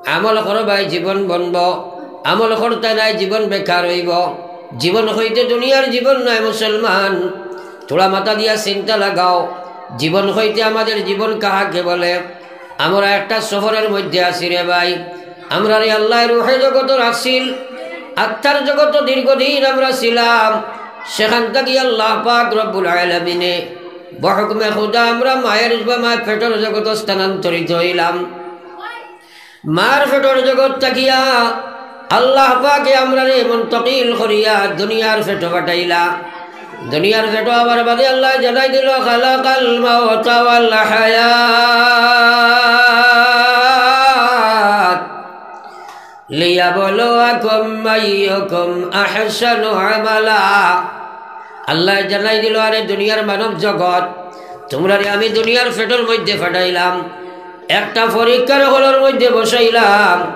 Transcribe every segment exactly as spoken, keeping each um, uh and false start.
আমল করবায় জীবন বনবো, আমল করতায় নায় জীবন বেকার অইবো। জীবন কইতে দুনিয়ার জীবন নায় মুসলমান। থুড়া মাথা দিয়া চিন্তা লাগাও, জীবন কইতে আমাদের জীবন কাহাকে বলে? আমরা একটা সফরর মধ্যে আছি রে ভাই। আমরারে আল্লায় রুহে জগতো রাখছিল, আত্মার জগতো দীর্ঘদিন আমরা ছিলাম। সেখান থাকি আল্লাহ পাক রব্বুল আলামিনে বহুকুমে খুদা আমরা মায়ের বা মায়ের পেটর জগতো স্থানান্তরিত অইলাম। মার পেটর জগত থাকিয়া আল্লাহ পাকে আমরারে মুন্তকিল করিয়া দুনিয়ার পেটো পাঠাইলা। দুনিয়ার পেটো আবার বাদে আল্লায় জানাই দিল, "খালাকাল মাউতা ওয়াল হায়াত লিয়াবলুয়াকুম আইয়ুকুম আহসানু আমালা।" আল্লায় জানাই দিল, "আরে দুনিয়ার মানব জগত, তুমরারে আমি দুনিয়ার পেটর মধ্যে পাঠাইলাম, একটা পরীক্ষার হলর মধ্যে বসাইলাম,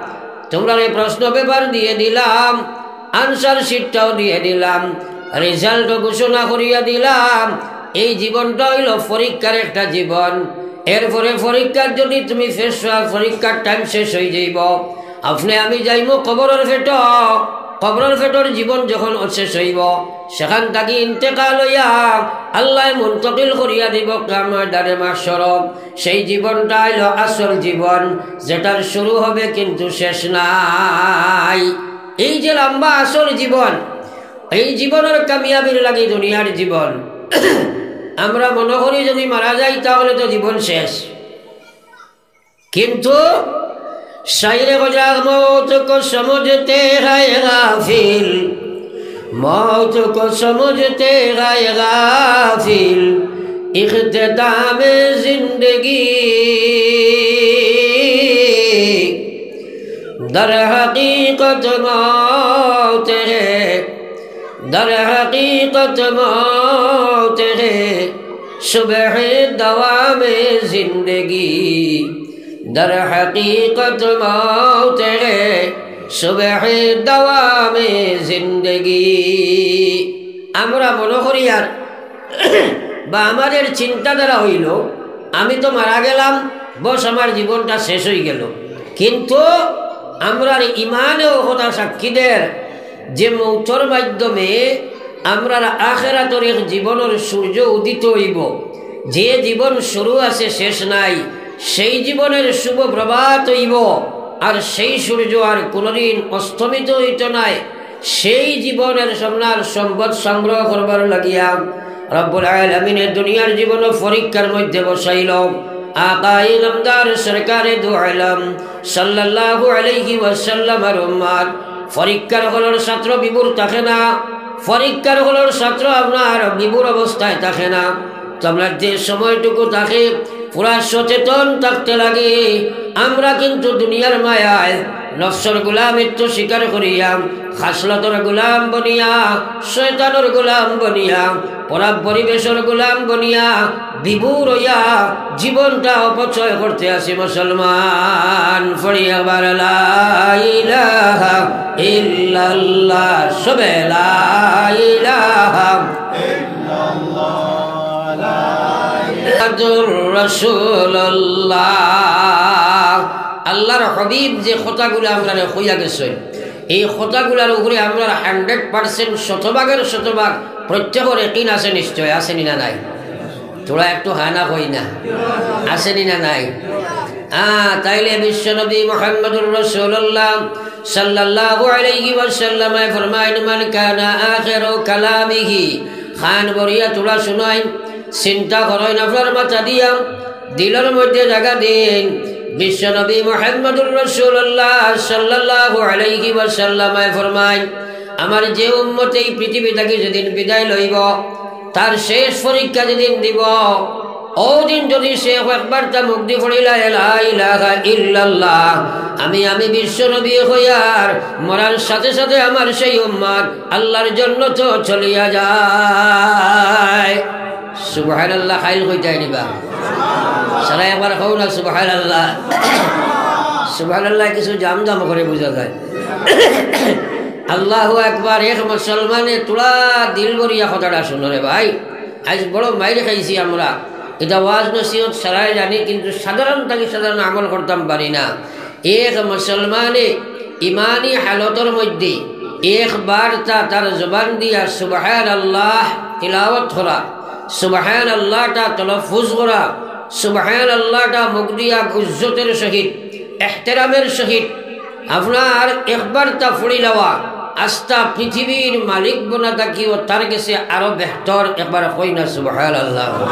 তুমরারে প্রশ্ন পেপার দিয়া দিলাম, আনসার শিটটাও দিয়া দিলাম, রেজাল্টও ঘোষণা করিয়া দিলাম।" এই জীবনটা অইলো পরীক্ষার একটা জীবন। এরপরে পরীক্ষার যদি তুমি ফেস অও, পরীক্ষার টাইম শেষ অই যাইবো, আপনে আমি যাইমু কবরর পেটো। কবরর পেটর জীবন যখন শেষ অইবো, সেখান থাকি ইন্তেকাল অইয়া আল্লায় মুন্তকিল করিয়া দিবো কিয়ামতর ময়দানে মাহশরো। সেই জীবনটা অইলো আসল জীবন, যেটার শুরু হবে কিন্তু শেষ নাই। এই যে লম্বা আসল জীবন, এই জীবনর কামিয়াবির লাগি দুনিয়ার জীবন। আমরা মনো করি যদি মারা যাই তাহলে তো জীবন শেষ, কিন্তু শায়রে কইরা, "موت کو سمجھتے ہیں غافل، موت کو سمجھتے ہیں غافل، اختتام زندگی در حقیقت موت ہے، در حقیقت موت ہے، صبح دوام زندگی، در حقیقت موت ہے، صبح دوام زندگی।" আমরা মনো করি আর বা আমাদের চিন্তাধারা অইলো, আমি তো মারা গেলাম, বস, আমার জীবনটা শেষ অই গেলো। কিন্তু আমরার ইমানে অউ কথা সাক্ষী দের যে মউতর মাধ্যমে আমরার আখেরাতর এক জীবনর সূর্য উদিত অইবো। যে জীবন শুরু আছে, শেষ নাই, সেই জীবনের শুভ প্রভাত অইবো, আর সেই সূর্য আর কোনোদিন অস্তমিত অইতো নায়। সেই জীবনের সোনার সম্পদ সংগ্রহ করবার লাগিয়া রব্বুল আলামিনে দুনিয়ার জীবনও পরীক্ষার মধ্যে বসাইল। আকায়ে নামদার সরকারে দু আলম সাল্লাল্লাহু আলাইহি ওয়াসাল্লামর উম্মত, পরীক্ষার হলর ছাত্র বিভোর থাকে না, পরীক্ষার হলর ছাত্র আপনার বিভোর অবস্থায় থাকে না। তো আপনার যে সময়টুকু থাকে, পুরা সচেতন থাকতে লাগে। আমরা কিন্তু দুনিয়ার মায়ায় নফসর গোলামিত্ব স্বীকার করিয়া, খাসলতর গোলাম বনিয়া, শয়তানর গোলাম বনিয়া, পরা পরিবেশর গোলাম বনিয়া, বিভোর অইয়া জীবনটা অপচয় করতে আছি মুসলমান। পড়ি আবার লা ইলাহা ইল্লাল্লাহ, সবে লা ইলাহা মুহাম্মাদুর রাসূলুল্লাহ। আল্লাহর হাবিব যে কথাগুলা আমরারে কইয়া গেছইন, এই কথাগুলার উপরে আমরার হান্ড্রেড পার্সেন্ট, শতভাগর শতভাগ প্রত্যেকর একিন আছে নিশ্চয়, আছে নি না নাই? থুড়া একটু হা না কই না, আছে নি না নাই? হ্যাঁ, তাইলে বিশ্বনবী মুহাম্মাদুর রাসূলুল্লাহ সাল্লাল্লাহু আলাইহি ওয়াসাল্লামে ফরমাইন, "মান কানা আখিরু কালামিহি", কান ভরিয়া থুড়া শুনইন, চিন্তা করইন, আপনার মাথা দিয়া দিলর মধ্যে জাগা দিন। বিশ্বনবী মুহাম্মাদুর রাসূলুল্লাহ সাল্লাল্লাহু আলাইহি ওয়াসাল্লামে ফরমাইন, আমার যে উম্মত এই পৃথিবী থাকি যেদিন বিদায় লইব, তার শেষ পরীক্ষা যেদিন দিব, অউ দিন যদি সে একবারতা মুখদি পড়িলা লা ইলাহা ইল্লাল্লাহ, আমি, আমি বিশ্বনবী কইয়ার মরার সাথে সাথে আমার সেই উম্মত আল্লাহর জন্নতো চলিয়া যায়। সুবহানাল্লাহ, খাইল কইতায় নি বা? সারা একবার কও না সুবহানাল্লাহ। সুবহানাল্লাহ কিছু জাম জাম করে বুঝা যায়। আল্লাহু আকবার। এক মুসলমানে থুড়া দিল ভরিয়া কথাটা শুনো রে ভাই। আইজ বড় মাইর খাইছি আমরা। ইটা ওয়াজ নসিহত সারায় জানি, কিন্তু সাধারণ থাকি সাধারণ আমল করতাম পারি না। এক মুসলমানে ইমানি হালতর মধ্যে একবার তা তার জবান দিয়া সুবহানাল্লাহ তিলাওয়াত করা, সুবহানাল্লাহটা তলফুজ করা, সুবহানাল্লাহটা মুখ দিয়া ইজ্জতর সহিত, এহতেরামর সহিত আপনার একবার তা পড়ি লওয়া, আস্তা পৃথিবীর মালিক বনা থাকিও তার গেছে আরো বেহতর। একবার কই না সুবহানাল্লাহ।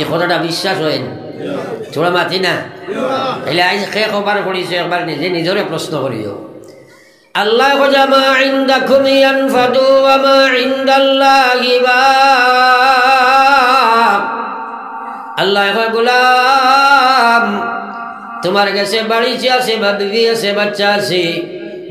ই কথাটা বিশ্বাস অয়? থুড়া মাতি না। তাইলে আইজ কে কবার পড়িছো, একবার নিজে নিজরে প্রশ্ন করিও। আল্লায় কইন, "মা ইনদাকুম ইয়ানফাদু ওয়া মা ইনদাল্লাহি বাক।" আল্লায় কইন, "গোলাম, তুমার গেছে বাড়ি আছে বা বিবি আছে, বাচ্চা আছে,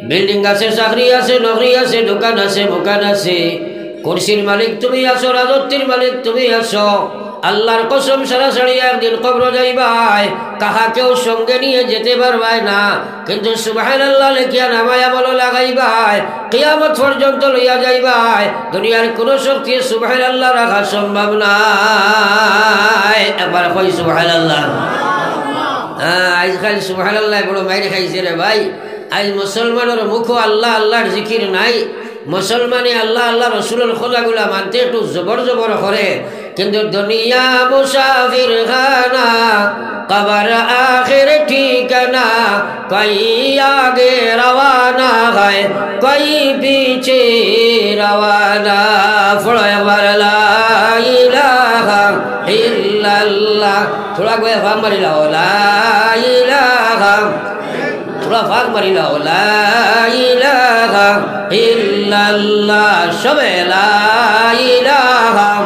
বিল্ডিং আছে, চাকরি আছে, নকরি আছে, দোকান আছে, মুকান আছে, কুরসির মালিক তুমি আছো, রাজত্বের মালিক তুমি আছো। আল্লার কসম, সারা সারি একদিন কবরো যাইবায়, কাহাকেও সঙ্গে নিয়া যেতে পারবায় না, কিন্তু সুবহানাল্লাহ লেখিয়া নামায় আমলো লাগাইবায়, কিয়ামত পর্যন্ত লইয়া যাইবায়। দুনিয়ার কুনু শক্তিয়ে সুবহানাল্লাহ রাখা সম্ভব নায়।" একবার কই সুবহানাল্লাহ। হ্যাঁ, আইজকাইল সুবহানাল্লাহ বড় মাইর খাইছে রে ভাই। আইজ মুসলমানর মুখো আল্লাহ, আল্লার জিকির নাই। মুসলমানে আল্লাহ, আল্লাহ রসুলর কথাগুলা মানতে একটু জবর জবর করে, কিন্তু দুনিয়া মুসাফির খানা, কবর আখের ঠিকানা, কই আগে রওয়ানা হয়, কই পিছে রওয়ানা। পড়ো একবার লা ইলাহা ইল্লাল্লাহ। থুড়া গো ফাঁক মারি লাও, লা ইলাহা। থুড়া ফাঁক মারি লাও, লা ইলাহা ইল্লাল্লাহ। সবে লা ইলাহা।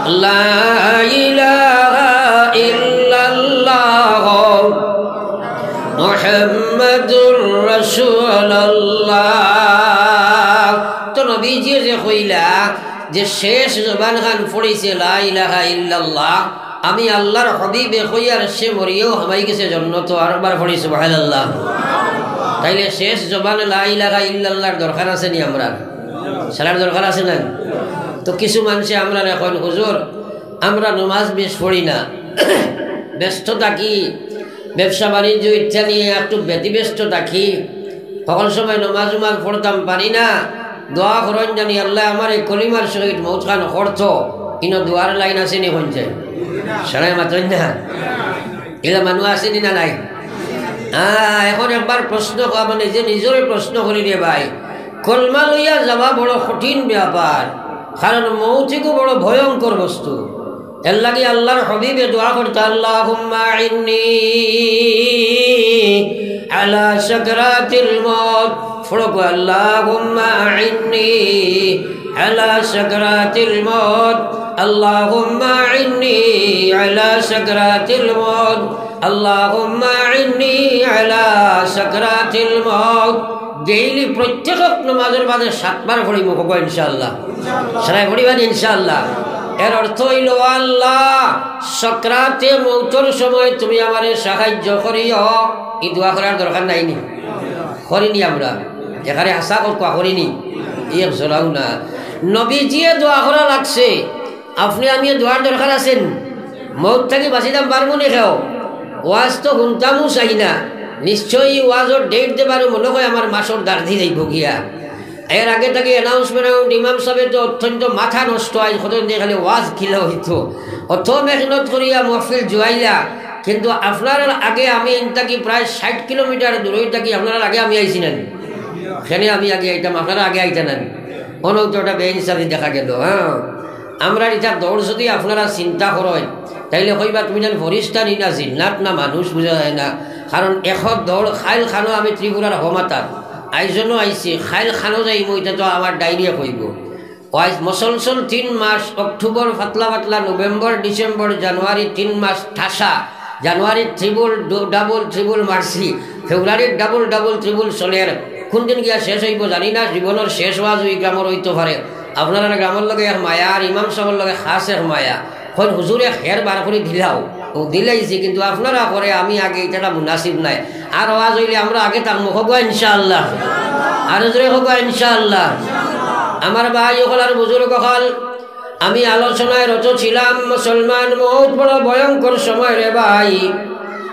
লা ইলাহা ইল্লাল্লাহ মুহাম্মাদুর রাসূলুল্লাহ। তো নবীজিয়ে যে কইলা যে শেষ জবান খান পড়িছে লা ইলাহা ইল্লাল্লাহ, আমি আল্লার হাবিবে কইয়ার সে মরিয়াও হামাই গেছে জন্নতো। আরবার পড়ি সুবহানাল্লাহ। তাইলে শেষ জবান লা ইলাহা ইল্লাল্লাহর দরকার আছে নি আমরার? সারার দরকার আছে না? তো কিছু মানষে আমরারে কইন, "হুজুর, আমরা নমাজ বেশ পড়ি না, ব্যস্ত থাকি, ব্যবসা বাণিজ্য ইত্যাদি নিয়ে একটু ব্যতিব্যস্ত থাকি, সকল সময় নমাজ উমাজ পড়তাম পারি না, দোয়া করইন জানি আল্লায় আমারে কলিমার সহিত মউত খান করতো।" ইনো দোয়ার লাইন আছে নি? কইন চাই, সারায় মাতইন না। ইলা মানুষ আছে নি না নাই? হ্যাঁ, এখন একবার প্রশ্ন ক-, মানে যে নিজরে প্রশ্ন করি রে ভাই, কলমা লইয়া যাওয়া বড় কঠিন ব্যাপার, কারণ মৌতিকও বড় ভয়ঙ্কর বস্তু। এর লাগি আল্লার হাবিবে দোয়া করতা, "আল্লাহুম্মা আইন্নি আলা সাকরাতিল মউত।" পড়ো, "আল্লাহুম্মা আইন্নি আলা সাকরাতিল মউত, আল্লাহুম্মা আইন্নি আলা সাকরাতিল মউত, আল্লাহুম্মা আইন্নি আলা সাকরাতিল মউত।" ডেইলি প্রত্যেক নমাজর বাদে সাতবার পড়িমু, কইবা ইনশাআল্লাহ। সারায় পড়িবা নি ইনশাআল্লাহ। এর অর্থ অইলো, "আল্লাহ, সকরাতে মউতর সময় তুমি আমারে সাহায্য করিও।" ই দোয়া করার দরকার নাই নি? করি নি আমরা? এখানে হাছা কউক্কা, করি নি? ই এক জোড়াও না। নবীজিয়ে দোয়া করা লাগছে, আপনে আমি দোয়ার দরকার আছে নি? মউত থাকি বাঁচিতাম পারমু নি কেউ? ওয়াজ তো হুনতামও চাই না। নিশ্চয়ই ওয়াজর ডেট দেবার মনে হয় আমার মাসর দাগ দি যাইব গিয়া। এর আগে থাকি অ্যানাউন্সমেন্ট, ইমাম সাহেব তো অত্যন্ত মাথা নষ্ট হয়, কতদিন দিয়ে খালি ওয়াজ কিলা হইতো। অত মেহনত করিয়া মহফিল জুয়াইলা, কিন্তু আপনারার আগে আমি ইন থাকি প্রায় ষাট কিলোমিটার দূরই থাকি, আপনারার আগে আমি আইছি না নি? কেনে আমি আগে আইতাম, আপনারা আগে আইতা না নি? অনেক তো একটা বেইনসাফি দেখা গেল, হ্যাঁ। আমরার ইটা দৌড় যদি আপনারা চিন্তা করেন, তাইলে কইবা, "তুমি যেন ফরিস্তা নি না জিন্নাত না মানুষ, বুঝা যায় না।" কারণ এখন দৌড় খাইল খানো আমি ত্রিপুরার হমাতার, আইজনও আইছি, খাইল খানো যাইমু, ইটা তো আমার ডায়রিয়া কইব। আইজ মসলসল তিন মাস, অক্টোবর পাতলা পাতলা, নভেম্বর, ডিসেম্বর, জানুয়ারি তিন মাস ঠাসা, জানুয়ারির ট্রিবল, ডু-, ডাবল, ট্রিবল মারছি, ফেব্রুয়ারির ডাবল, ডাবল, ট্রিবল চলের। কোন দিন গিয়া শেষ হইব জানি না, জীবনের শেষ ওয়াজ ওই গ্রামর হইতে পারে। আপনারা গ্রামর লগে এক মায়া, আর ইমাম সাহেবের লগে খাস এক মায়া। কইন, "হুজুরে খের বার করে দিলাও।" ও দিলাইছি, কিন্তু আপনারা করে আমি আগে এটা মুনাসিব নাই। আর ওয়াজ হইলে আমরা আগে থাকবো, কইবা ইনশাআল্লাহ। আর জোরে কইবা ইনশাআল্লাহ। আমার ভাই অকল আর বুজুর্গ অকল, আমি আলোচনায় রত ছিলাম, মুসলমান, মউত বড় ভয়ঙ্কর সময় রে ভাই।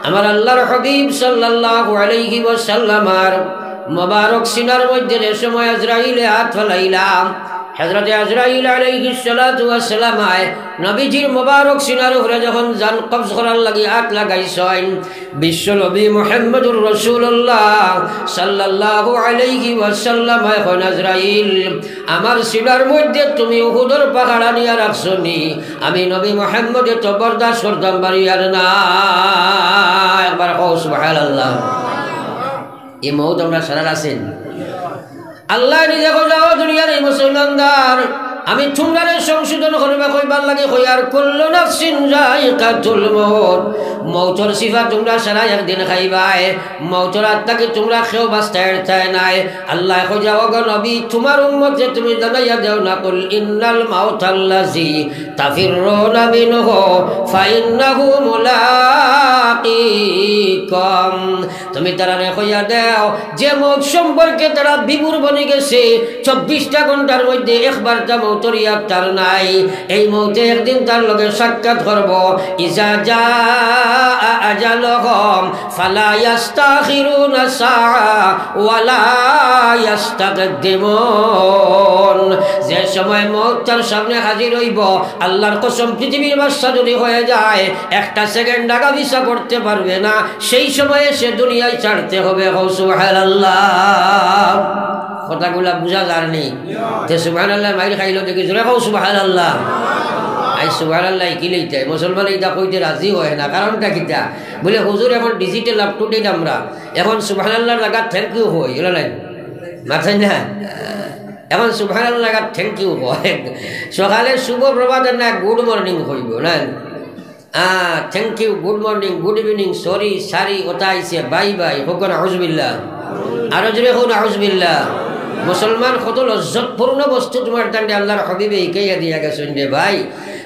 আমার আল্লাহর হাবিব সাল্লাল্লাহু আলাইহি ওয়াসাল্লামর মোবারক সিনার মধ্যে যে সময় আজরাইলে আত ফালাইলাম, হযরতে আজরাইল আলাইহিস সালাতু ওয়াস সালাম আয় নবীজির মোবারক সিনার উপরে যখন জান কবজ করার লাগি আত লাগাইছইন, বিশ্ব নবী মুহাম্মদুর রাসূলুল্লাহ সাল্লাল্লাহু আলাইহি ওয়াসাল্লাম আয় কইন, আজরাইল, আমার সিনার মধ্যে তুমি উহুদর পাহাড় আনিয়া রাখছো নি, আমি নবী মুহাম্মদে তো বরদাস্ত করতাম পারিয়ার না। একবার কও সুবহানাল্লাহ। ই মউত আমরা সারার আছেন। আল্লায় নিজে কইলা, ও দুনিয়ার ই মুসলমানদার, আমি তুমরারে সংশোধন করিবার কইবার লাগি কইয়ার, কুল্লু নাফসিন যায়িকাতুল মউত। মউতর সিফা তুমরা সারায় একদিন খাইবায়। মউতর আত থাকি তুমরা কেউ বাঁচতায় পারতায় নায়। আল্লায় কইলা, ও গো নবী, তুমার উম্মতরে তুমি জানাইয়া দেও না, কুল ইন্নাল মাউতাল্লাযী তাফিররুনা মিনহু ফাইন্নাহু মুলাকীকুম। তুমি তারারে কইয়া দেও, যে মউত সম্পর্কে তারা বিভোর বনি গেছে, চব্বিশটা ঘন্টার মধ্যে একবারতা মউতর ইয়াদ তার নাই, এই মউতে একদিন তার লগে সাক্ষাৎ করবো। ইজা জাআ আজালুহুম ফালা ইয়াস্তাখিরুনা সাআ ওয়ালা ইয়াস্তাকদিমুন। যে সময় মউত তার সামনে হাজির অইবো, আল্লাহর কসম, পৃথিবীর বাদশা যদি হয়ে যায়, একটা সেকেন্ড আগাপিছা করতে পারবে না, সেই সময়ে সে দুনিয়ায় ছাড়তে হবে। কও সুবহানাল্লাহ। কথাগুলা বুঝা যার নি? তে সুবহানাল্লাহ মাইর খাইলো দেখি, জোরে কও সুবহানাল্লাহ। আই সুবহানাল্লাহ কি লইতে? মুসলমান ইটা কইতে রাজি হয় না, কারণটা কিতা? বলে, হুজুর, এখন ডিজিটাল আপ টু ডেট আমরা, এখন সুবহানাল্লাহর জাগাত থ্যাংক ইউ কই, এলা নাই? মাথায় না? এখন সুবহানাল্লাহর জাগাত থ্যাংক ইউ কয়। সকালে শুভ প্রভাত না, গুড মর্নিং কইবো না? আ, thank you, good morning, good evening, sorry, সারি, ওতা আইছে, বাই বাই, কও না আউজুবিল্লাহ। আরো জোরে কও না আউজুবিল্লাহ। মুসলমান, কত লজ্জতপূর্ণ বস্তু তুমার তানরে আল্লাহর হাবিবে হিকাইয়া দিয়া গেছইন রে ভাই।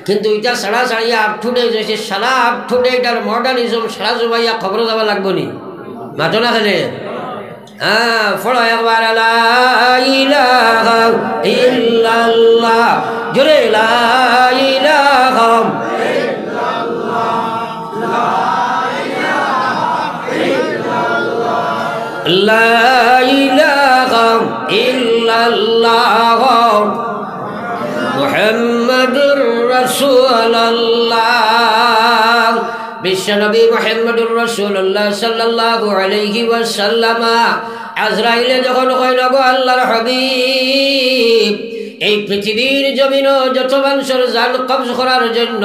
কিন্তু ইটা ছাড়া ছাড়িয়া আপ টু ডেট হইছে, সারা আপ টু ডেট আর মডার্নিজম সারা জুবাইয়া কবরো যাওয়া লাগবো নি? মাতো না কেনে? হ্যাঁ, পড়ো একবার, লা ইলাহা ইল্লাল্লাহ। জোরে, লা ইলাহা, লা ইলাহা ইল্লাল্লাহ মুহাম্মাদুর রাসূলুল্লাহ। বিশ্বনবী মুহাম্মদুর রাসূলুল্লাহ সাল্লাল্লাহু আলাইহি ওয়াসাল্লাম আজরাইলে যখন কইল, গো আল্লাহর হাবিব, এই পৃথিবীর জমিনো যত মানুষর জান কবজ করার জন্য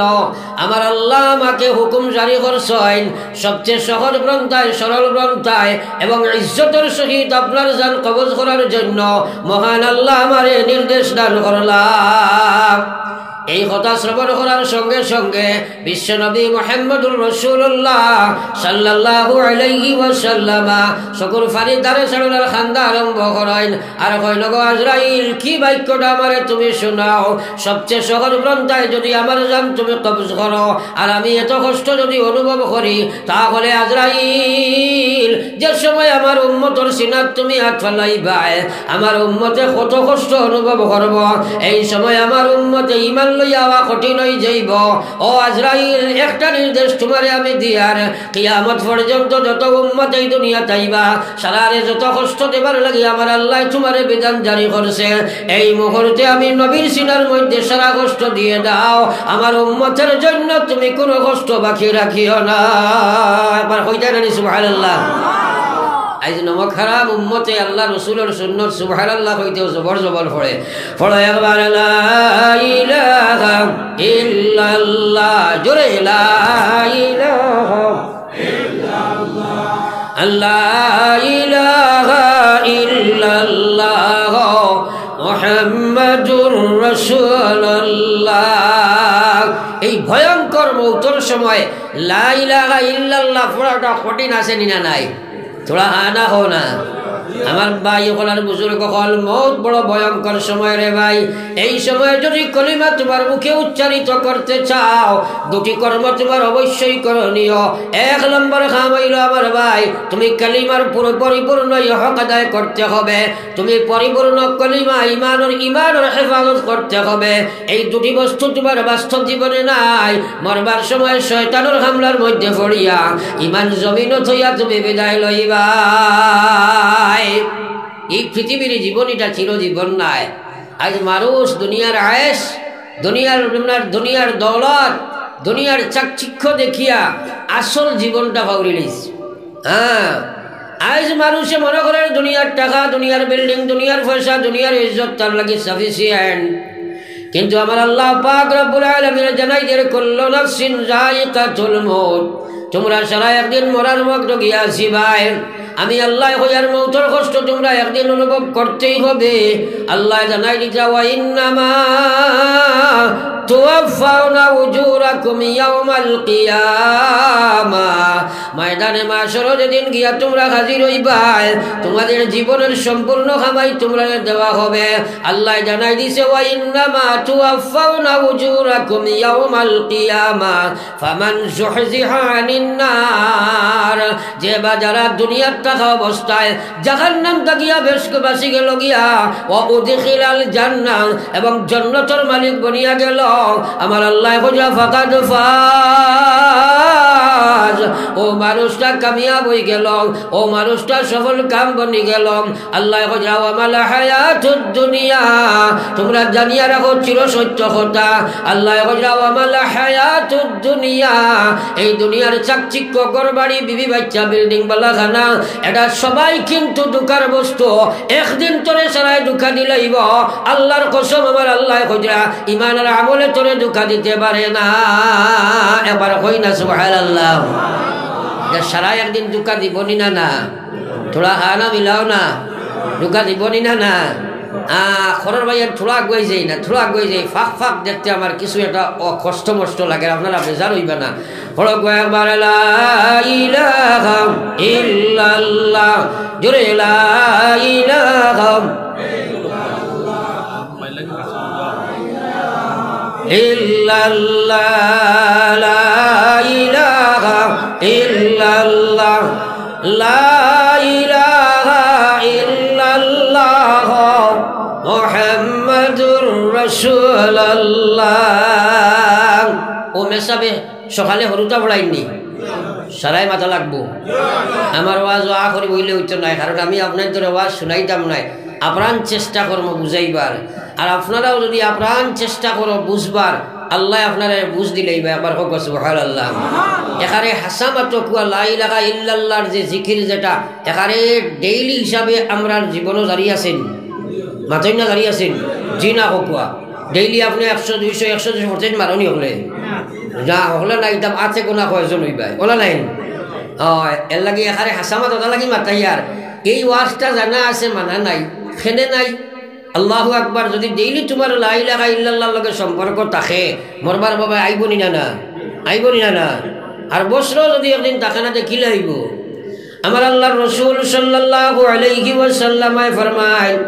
আমার আল্লাহ আমাকে হুকুম জারি করছইন, সবচেয়ে সহজ পন্থায়, সরল পন্থায় এবং ইজ্জতর সহিত আপনার জান কবজ করার জন্য মহান আল্লাহ আমারে নির্দেশ দান করলা। এই কথা শ্রবণ করার সঙ্গে সঙ্গে বিশ্বনবী মুহাম্মদুর রাসূলুল্লাহ সাল্লাল্লাহু আলাইহি ওয়াসাল্লাম চকুর পানি ধারে ছাড়ার কান্দা আরম্ভ করইন। আর কইল, গো আজরাইল, কি বাক্যটা আমারে তুমি শোনাও? সবচেয়ে সহজ পন্থায় যদি আমার জান তুমি কবজ করো, আর আমি এত কষ্ট যদি অনুভব করি, তাহলে আজরাইল, যে সময় আমার উম্মতর সিনাত তুমি আত ফালাইবায়, আমার উম্মতে কত কষ্ট অনুভব করব। এই সময় আমার উম্মতে ঈমান লইয়া আওয়া কঠিন অই যাইব। ও আজরাইল, একটা নির্দেশ তুমারে আমি দিয়ার, কিয়ামত পর্যন্ত যত উম্মত এই দুনিয়াত আইবা, সারারে যত কষ্ট দেবার লাগি আমার আল্লাহ তুমারে বিধান জারি করছে, এই মুহূর্তে আমি নবীর সিনার মধ্যে সারা কষ্ট দিয়ে দাও, আমার উম্মতের জন্য তুমি কোনো কষ্ট বাকি রাখিও না। একবার কইতা নানি সুবহানাল্লাহ। আইজ নমক হারাম উম্মতে আল্লাহ রসুলর সুন্নত সুবহানাল্লাহ কইতেও জবর জবর পড়ে। পড়ো একবার লা ইলাহা ইল্লাল্লাহ, জোরে লা ইলাহা ইল্লাল্লাহ, লা ইলাহা ইল্লাল্লাহ মুহাম্মাদুর রাসূলুল্লাহ। এই ভয়ঙ্কর মউতর সময় লা ইলাহা ইল্লাল্লাহ পড়াটা কঠিন আছে নি না নাই? থুড়া হা না কও না। আমার ভাই অকল আর বুজুর্গ অকল, মউত বড় ভয়ঙ্কর সময় রে ভাই। এই সময় যদি কলিমা তুমার মুখে উচ্চারিত করতে চাও, দুটি কর্ম তুমার অবশ্যই করণীয়। এক নম্বর কাম অইলো আমার ভাই, তুমি কলিমার পুরো পরিপূর্ণ হক আদায় করতে হবে। তুমি পরিপূর্ণ কলিমা, ইমানর, ইমানর হেফাজত করতে হবে। এই দুটি বস্তু তুমার বাস্তব জীবনে নাই, মরবার সময় শয়তানর হামলার মধ্যে পড়িয়া ইমান জমিনো থইয়া তুমি বিদায় লইবায়। এই পৃথিবীর জীবন ইটা চিরজীবন নায়। আইজ মানুষ দুনিয়ার আয়েশ, দুনিয়ার, দুনিয়ার দৌলত, দুনিয়ার চাকচিক্য দেখিয়া আসল জীবনটা ফাউরি লইছে। হ্যাঁ, আইজ মানুষে মনে করে দুনিয়ার টাকা, দুনিয়ার বিল্ডিং, দুনিয়ার পয়সা, দুনিয়ার ইজ্জত তার লাগি sufficient। কিন্তু আমার আল্লাহ পাক রব্বুল আলামিন জানাই দের, "কুল্লু নাফসিন যায়িকাতুল মউত।" তুমরা সারা একদিন মরার মুখ লগিয়া আছিবায়। আমি আল্লায় কইয়ার মউতর কষ্ট তুমরা একদিন অনুভব করতেই হবে। আল্লায় জানাই দিতা, "ওয়া ইন্নামা তুওয়াফফাউনা উজুরাকুম ইয়াউমাল কিয়ামা।" ময়দানে মাশরো যেদিন গিয়া তুমরা হাজির অইবায়, তুমাদের জীবনর সম্পূর্ণ কামাই তুমরারে দেওয়া হবে। আল্লায় জানাই দিছে, "ওয়া ইন্নামা তুওয়াফফাউনা উজুরাকুম ইয়াউমাল কিয়ামা, ফামান যুহযিহা আনিন নার।" যে বা যারা দুনিয়াত থাকা অবস্থায় জাহান্নাম থাকিয়া বেশ বাঁচি গেল গিয়া, ওয়া উদখিলাল জান্নাহ, এবং জন্নতর মালিক বনিয়া গেল, আমার আল্লায় কইরা, "ফাকাদ ফাজ", ও মানুষটা কামিয়াব অই গেল, ও মানুষটা সফল কাম বনি গেল। আল্লায় কইরা, "ওয়া মাল হায়াতুদ দুনিয়া", তুমরা জানিয়া রাখো চির সত্য কথা। আল্লায় কইরা, "ওয়া মাল হায়াতুদ দুনিয়া", এই দুনিয়ার চাকচিক্য, ঘর বাড়ি, বিবি বাচ্চা, বিল্ডিং বালাখানা, এটা সবাই কিন্তু ধুকার বস্তু। একদিন তোরে সারায় ধুকা দিলাইবো। আল্লার কসম, আমার আল্লায় কইরা, ইমান আর আমলে তোরে ধুকা দিতে পারে না। একবার কই না সুবহানাল্লাহ। যে সারায় একদিন ধুকা দিবো নি না, না? থুড়া হা না মিলাও না। ধুকা দিবো নি না, না? আ, খরর ভাই, আর থুড়া আগুয়াই যাই না, থুড়া আগুয়াই যাই। ফাঁক ফাঁক দেখতে আমার কিছু একটা অ-, কষ্ট মষ্ট লাগে, আপনারা বেজার অইবা না। পড়ো কয়েকবার, লা ইলাহা ইল্লাল্লাহ, জোরে, লা ইলাহা ইল্লাল্লাহ, লা ইলাহা ইল্লাল্লাহ, লা ইলাহা ইল্লাল্লাহ, মুহাম্মাদুর রাসূলুল্লাহ। ও মেসাবে সকালে হুরুতা পড়াইননি? সারায় মাতা লাগবো। আমার ওয়াজ ওয়া করি বইলে অইতো নায়, কারণ আমি আপনাইন্তরে ওয়াজ হুনাইতাম নায়। আপ্রাণ চেষ্টা করমু বুঝাইবার, আর আপনারাও যদি আপ্রাণ চেষ্টা করো বুঝবার, আল্লায় আপনারারে বুঝ দিলাইবা। একবার কউক্কা সুবহানাল্লাহ। এখানে হাছা মাতো কউক্কা, লা ইলাহা ইল্লাল্লাহর যে জিকির যেটা, এখানে ডেইলি হিসাবে আমরার জীবনো জারি আছেনি? মাতইন না, জারি আছেনি? জি না কউক্কা। ডেইলি আপনে একশো, দুইশো, একশো, দুইশো পড়তে পারইননি হকলে? না, হকলে না, ইতা আতে গোনা কয়জন অইবায়, অলা নায়নি? অয়, এরলাগি এখানে হাছা মাতো, অতার লাগি মাতাইয়ার। এই ওয়াজটা জানা আছে, মানা নাই, কেনে নাই? আল্লাহু আকবার, যদি ডেইলি তুমার লা ইলাহা ইল্লাল্লাহর লগে সম্পর্ক থাকে, মরবার বাবায় আইবো নি না, না? আইবো নি না, না? আর বছরো যদি একদিন থাকে না, তে কিলা অইবো? আমার আল্লার রসুল সাল্লাল্লাহু আলাইহি ওয়াসাল্লামে ফরমায়,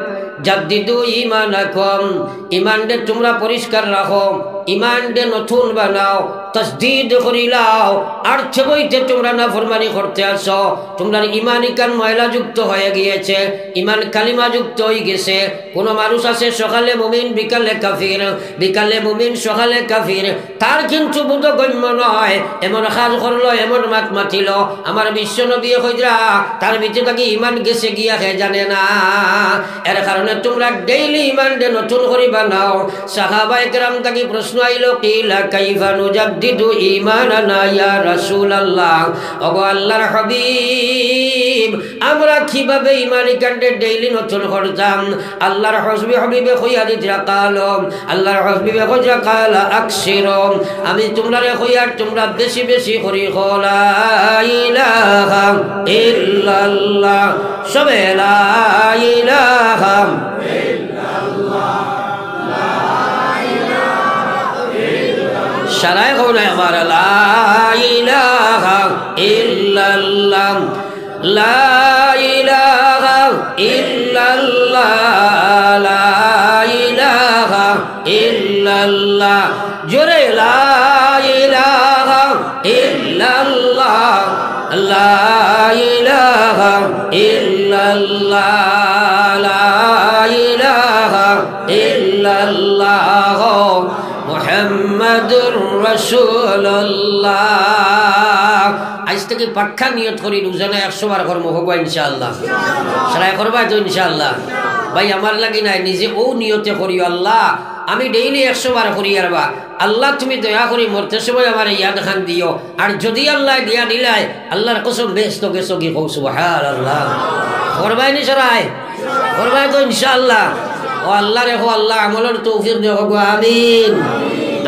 "জাদ্দিদু ঈমানাকুম", ইমানরে তুমরা পরিষ্কার রাখো, ইমানরে নতুন বানাও, তাজদিদ করিলাও। আর থাকতে তুমরা নাফরমানি করতে আছো, তুমরার ইমান ইখান ময়লাযুক্ত হয়ে গিয়েছে, ইমান কালিমাযুক্ত হয়ে গেছে। কোনো মানুষ আছে সকালে মুমিন, বিকালে কাফির, বিকালে মুমিন, সকালে কাফির। তার কিন্তু বোধগম্য নয়, এমন কাজ করলো, এমন মাত মাতিলো, আমার বিশ্ব নবী কইরা, তার ভিতরে থাকি ইমান গেছে গিয়া হে জানে না। এর কারণে তুমরা ডেইলি ইমানরে নতুন করি বানাও। সাহাবায়ে কেরাম থাকি প্রশ্ন আইলো, "কিলা কাইফা নুজাদ্দিদু ঈমানানা ইয়া রাসূলাল্লাহ?" ওগো আল্লাহর হাবিব, আমরা কিভাবে ইমান ইখানরে ডেইলি নতুন করতাম? আল্লাহর হাবিবে কইয়া দিতরা, কালো, আল্লাহর হাবিবে কইয়া, "কালা আকসিরু।" আমি তুমরারে কইয়ার তুমরা বেশি বেশি করি কও, "লা ইলাহা ইল্লাল্লাহ।" সবে লা ইলাহা। সারায় কও না একবার, "লা ইলাহা ইল্লাল্লাহ।" লা ইলাহা ইল্লাল্লাহ, লা ইলাহা ইল্লাল্লাহ। জোরে, লা ইলাহা ইল্লাল্লাহ, লা ইলাহা ইল্লাল্লাহ, লা ইলাহা ইল্লাল্লাহ, মুহাম্মাদুর রাসূলুল্লাহ। আইজ থাকি পাক্কা নিয়ত করি রোজানা একশো বার করমু, কউক্কা ইনশাআল্লাহ। সারায় করবায় তো ইনশাআল্লাহ? ভাই, আমার লাগি নায়, নিজে অউ নিয়তে করিও, আল্লাহ, আমি ডেইলি একশো বার করিয়ার বা, আল্লাহ, তুমি দয়া করি মরতে সময় আমারে ইয়াদ খান দিও। আর যদি আল্লায় দিয়া দিলায়, আল্লাহর কসম, বেহেস্তো গেছো গি, কও সুবহানাল্লাহ। করবায় নি সারায়? করবায় তো ইনশাআল্লাহ? ও আল্লাহ রে, ও আল্লাহ, আমলর তৌফিক দেও গো, আমিন।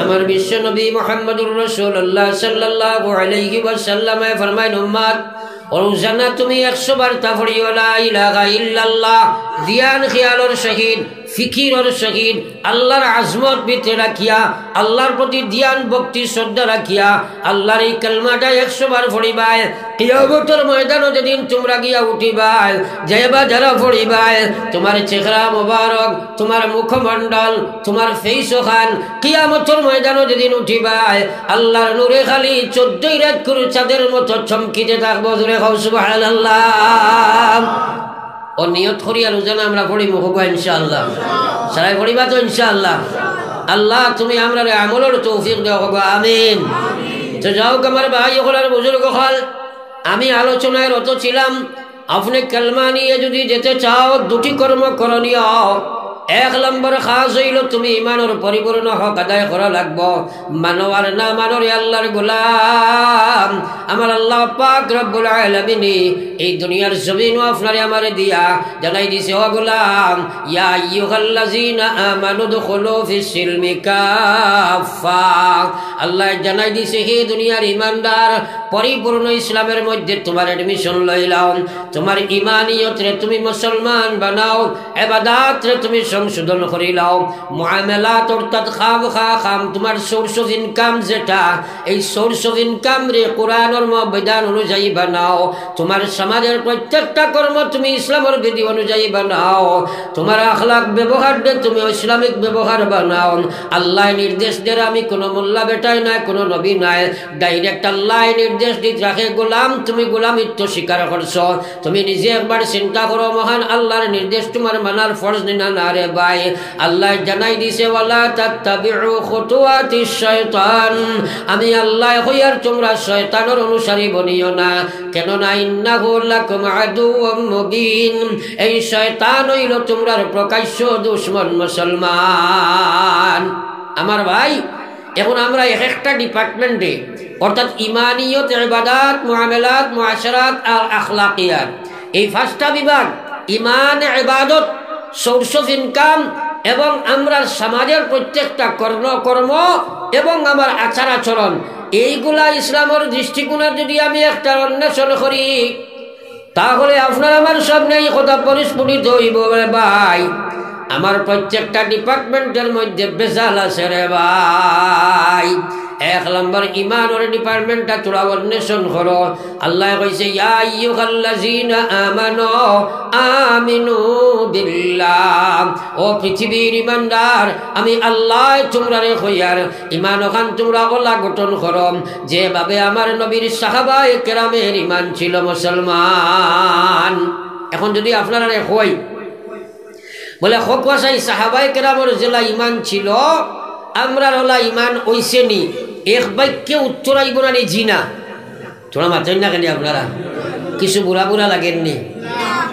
আমার বিশ্ব নবী মুহাম্মদুর রাসূলুল্লাহ সাল্লাল্লাহু আলাইহি ওয়াসাল্লামে ফরমাইন, উম্মত, রোজানা তুমি একশো বার তা পড়িও, লা ইলাহা ইল্লাল্লাহ, ধ্যান খিয়ালর সহিত, ফিকিরর সহিত, আল্লাহর আজমত ভিতরে রাখিয়া, আল্লাহর প্রতি ধ্যান, ভক্তি, শ্রদ্ধা রাখিয়া, আল্লাহর এই কালমাটা একশো বার পড়িবায়। কিয়ামতর ময়দানো যেদিন তুমরা গিয়া উঠিবায়, যাইবা যারা পড়িবায়, তুমার চেহারা মোবারক, তুমার মুখমণ্ডল, তুমার face ওখান, কিয়ামতর ময়দানো যেদিন উঠিবায়, আল্লাহর নূরে খালি চৌদ্দই রাইতকুর চাঁদের মতো চমকিতে থাকবো। জোরে কও সুবহানাল্লাহ। ও নিয়ত করিয়া রোজানা আমরা পড়িমু, কউক্কা ইনশাআল্লাহ। সারায় পড়িবা তো ইনশাআল্লাহ? আল্লাহ, তুমি আমরারে আমলর তৌফিক দেও, কউক্কা আমিন। তো যাউক আমার ভাই অকল আর বুজুর্গ অকল, আমি আলোচনায় রত ছিলাম, আপনে কালমা নিয়ে যদি যেতে চাও, দুটি কর্ম করণীয়। এক নম্বর কাজ অইলো তুমি ইমানর পরিপূর্ণ হক আদায় করা লাগবো। মানো আর না মানো রে আল্লাহর গোলাম, আমার আল্লাহ পাক রব্বুল আলামিনে এই দুনিয়ার জমিনো আপনারে আমারে দিয়া জানাই দিছে, ও গোলাম, ইয়া আইয়ুহাল্লাযীনা আমানু উদখুলু ফিস সিলমি কাফফা। আল্লায় জানাই দিছে, হে দুনিয়ার ইমানদার, পরিপূর্ণ ইসলামের মধ্যে তুমার admission লইলাও, তুমার ইমানিয়তরে তুমি মুসলমান বানাও, ইবাদতরে তুমি সংশোধন করিলাও, মুআমালাত অর্থাৎ খামখা কাম, তুমার source of income যেটা, এই source of income রে কোরআনর ম-, বিধান অনুযায়ী বানাও। তুমার সমাজের প্রত্যেকটা কর্ম তুমি ইসলামর বিধি অনুযায়ী বানাও। তুমার আখলাক ব্যবহার দে তুমি ইসলামিক ব্যবহার বানাও। আল্লায় নির্দেশ দের, আমি কোনো মোল্লা বেটায় নায়, কোনো নবী নায়, direct আল্লায় নির্দেশ দিত রাখে, গোলাম, তুমি গোলামিত্ব স্বীকার করছো। তুমি নিজে একবার চিন্তা করো, মহান আল্লাহর নির্দেশ তুমার মানার ফরজ নি না, না রে ভাই? আল্লায় জানাই দিছে, "ওয়ালা তাত্তাবিউ খুতুওয়াতিশ শাইতান।" আমি আল্লায় কইয়ার তুমরা শয়তানর অনুসারী বনিও না, কেননা ইন্নাহু লাকুম আদুউম মুবিন, এই শয়তান অইলো তুমরার প্রকাশ্য দুশমন মুসলমান। আমার ভাই, এখন আমরা এক একটা department-এ, অর্থাৎ ইমানিয়ত, ইবাদত, মুআমালাত, মুআশারাত আর আখলাকিয়াত, এই পাঁচটা বিভাগ, ইমান, ইবাদত, source of income এবং আমরার সমাজের প্রত্যেকটা কর্ম, কর্ম এবং আমার আচার আচরণ, এইগুলা ইসলামর দৃষ্টিকোণে যদি আমি একটা অন্বেষণ করি, তাহলে আপনার আমার সামনে এই কথা পরিস্ফুটিত অইবো, রে ভাই, আমার প্রত্যেকটা department-এর মধ্যে ভেজাল আছে রে ভাই। এক নম্বর ইমানর department-টা তুরা অন্বেষণ করো। আল্লায় কইছে, "ইয়া আইয়ুহাল্লাযীনা আমানু আমিনু বিল্লাহ।" ও পৃথিবীর ইমানদার, আমি আল্লায় তুমরারে কইয়ার, ইমান অখান তুমরা অলা গঠন করো, যেভাবে আমার নবীর সাহাবায়ে কেরামের ইমান ছিল মুসলমান। এখন যদি আপনারারে কই, বলে, "হক ওয়াসাই সাহাবায়ে কেরামর যেলা ইমান ছিল, আমরার অলা ইমান অইছে নি?" এক বাক্যে উত্তর আইবো না নি? জি না। তুরা মাতইন না কেনে আপনারা? কিছু বুড়া বুড়া লাগের নি?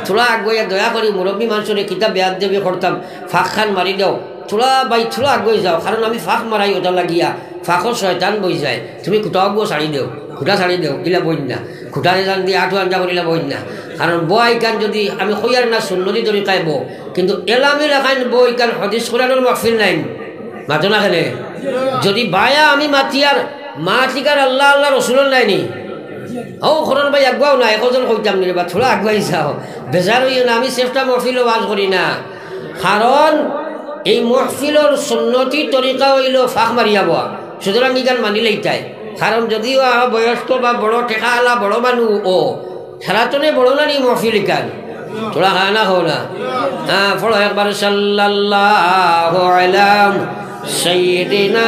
তুরা আগুয়াইয়া দয়া করি মুরব্বি মানষরে কিতা বেয়াদবি করতাম, ফাঁক খান মারি দেও। তুরা ভাই, তুরা আগুয়াই যাও, কারণ আমি ফাঁক মারাই অটা লাগিয়া, ফাঁকো শয়তান বই যায়। তুমি খুটা আগুয়া ছাড়ি দেও, খুটা ছাড়ি দেও, ইলা বইন না। খুটা জান দি আটু আঞ্জা করিলা বইন না। কারণ বওয়া ইখান যদি আমি কইয়ার না সুন্নতি তরিকায় বও, কিন্তু এলামি লাখান বও ইখান হাদিস কোরআনর মাহফিল নাইন। মাতো না কেনে? যদি বায়া আমি মাতিয়ার, মাতিকার আল্লাহ, আল্লাহ রসুলর নাইনি। ও, করণ ভাই, আগুয়াও না, একজন কইতাম নি রে বা, তুরা আগুয়াই যাও। বেজার অইও না, আমি চেষ্টা মহফিলো ওয়াজ করি না। কারণ এই মহফিলর সুন্নতি তরিকা অইলো ফাঁক মারিয়া বওয়া। সুতরাং ইখান মানি লইতায়। কারণ যদিও আ, বয়স্ক বা বড় টেকাআলা বড় মানু ও, সারাতনে বড় নানি মহফিল ইখান। থুড়া খানা খাও না। হ্যাঁ, পড়ো একবার, সাল্লাল্লাহু আলা সাইয়্যিদিনা